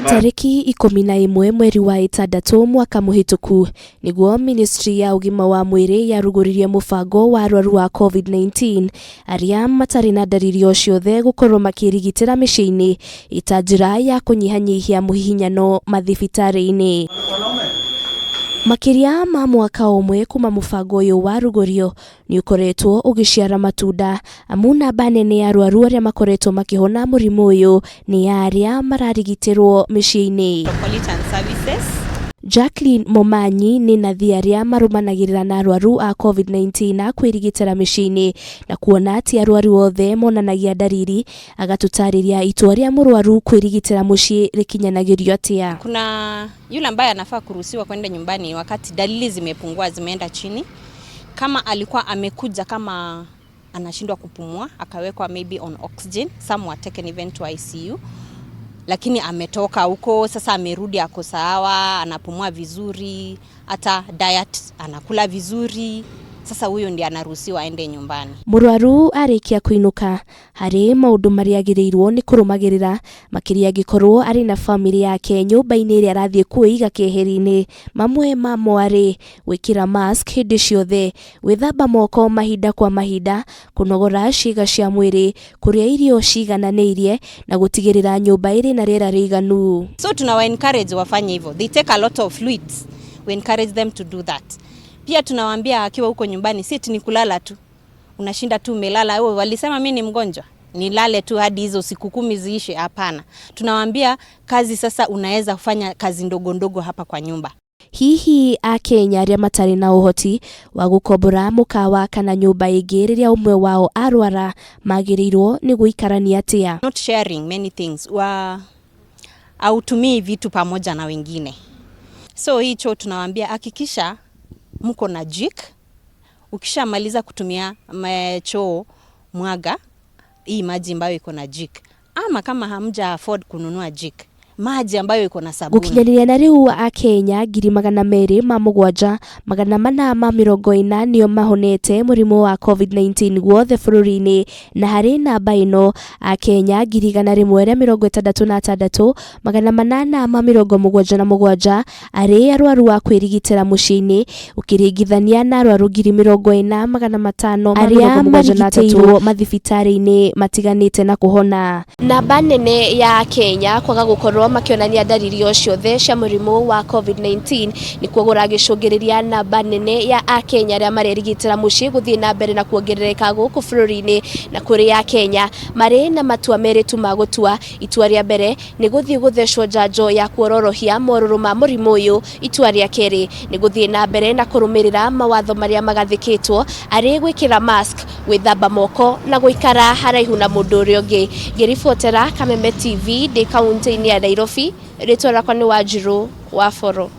Tarĩki 11 mweri wa ĩtandatũ mwaka mũhĩtũku nĩguo Ministry ya ũgima wa mwĩrĩ yarugũririe mũbango wa arwaru a COVID-19 arĩa matarĩ na ndariri o ciothe gũkorwo makĩrigitĩra mĩciĩ-inĩ ĩta njĩra ya kũnyihanyihia mũhihinyano mathibitarĩ-inĩ. Makĩria ma mwaka ũmwe kuma mũbango ũyũ warugũrio nĩ ũkoretwo ũgĩciara matunda amu namba nene ya arwaru arĩa makoretwo makĩhona mũrimũ ũyũ nĩ ya arĩa mararigitĩrwo mĩciĩ-inĩ. Metropolitan Services. Jacqueline Momanyi nĩ nathi arĩa marũmanagĩrĩra na arwaru a COVID-19 a kwĩrigitĩra mĩciĩ-inĩ na kuona atĩ arwaru othe monanagia ndariri, agatũtarĩria itua rĩa mũrwaru kwĩrigitĩra mũciĩ rĩkinyanagĩrio atĩa. Kuna yule ambaye anafaa kuruhusiwa kwenda nyumbani wakati dalili zimepungua, zimeenda chini. Kama alikuwa amekuja kama anashindwa kupumua, akawekwa maybe on oxygen, some were taken even to ICU, lakini ametoka huko sasa, amerudi ako sawa, anapumua vizuri, hata diet anakula vizuri. Sasa huyo ndiye anaruhusiwa aende nyumbani. Mũrwaru arĩkia kũinũka harĩ maũndũ marĩa agĩrĩirwo nĩ kũrũmagĩrĩra makĩria angĩkorwo arĩ na bamĩrĩ yake nyũmba-inĩ ĩrĩa arathiĩ kwĩiga keheri-inĩ. Mamwe mamo arĩ gwĩkĩra mask hĩndĩ ciothe, gwĩthamba moko mahinda kwa mahinda, kũnogora ciĩga cia mwĩrĩ, kũrĩa irio cigananĩirie na gũtigĩrĩra nyũmba ĩrĩ na rĩera rĩiganu. So tunawa encourage wafanye hivyo. They take a lot of fluids. We encourage them to do that. Pia tunawaambia akiwa huko nyumbani si eti ni kulala tu. Unashinda tu umelala. Wewe walisema mimi ni mgonjwa, nilale tu hadi hizo siku 10 ziishe? Hapana. Tunawaambia kazi sasa, unaweza kufanya kazi ndogo ndogo hapa kwa nyumba. Hihi akenya arĩa matarĩ na ũhoti wa gũkombora mũkawa kana nyũmba ĩngĩ rĩrĩa ũmwe wao arwara magĩrĩirwo nĩ gũikarania atĩa? Not sharing many things. Wa hautumii vitu pamoja na wengine. So hii choo tunawaambia hakikisha mko na Jik. Ukishamaliza kutumia choo, mwaga hii maji ambayo iko na Jik. Ama kama hamja afford kununua Jik, maji ambayo iko na sabuni. Gũkinyanĩria na rĩu akenya 207,440 nĩo mahonete mũrimũ wa COVID-19 guothe bũrũri-inĩ, na harĩ namba ĩno akenya 166,877 arĩ arwaru a kwĩrigitĩra mũciĩ-inĩ ũkĩringithania na arwaru 40,573 arĩa marigitĩirwo mathibitarĩ-inĩ matiganĩte na kũhona. Namba nene ya Kenya kwaga gũkorwo makĩonania ndariri o ciothe cia mũrimũ wa COVID-19 nĩkuo kũragĩcũngĩrĩria namba nene ya akenya arĩa marerigitĩra mũciĩ gũthiĩ na mbere na kuongerereka gũkũ bũrũri-inĩ, na kũrĩ akenya marĩ na matua merĩ tu ma gũtua. Itua rĩa mbere nĩ gũthiĩ gũthecwo njanjo ya kuororohia morũrũ ma mũrimũ ũyũ. Itua rĩa kerĩ nĩ gũthiĩ na mbere na kũrũmĩrĩra mawatho marĩa magathĩkĩtwo arĩ gwĩkĩra mask, gwĩthamba moko na gũikara haraihu na mũndũ ũrĩa ũngĩ. Ngĩribotera Kameme TV ndĩ kaunti-inĩ ya Nairobi, rĩtwa rĩakwa nĩ Wanjirũ wa Boro.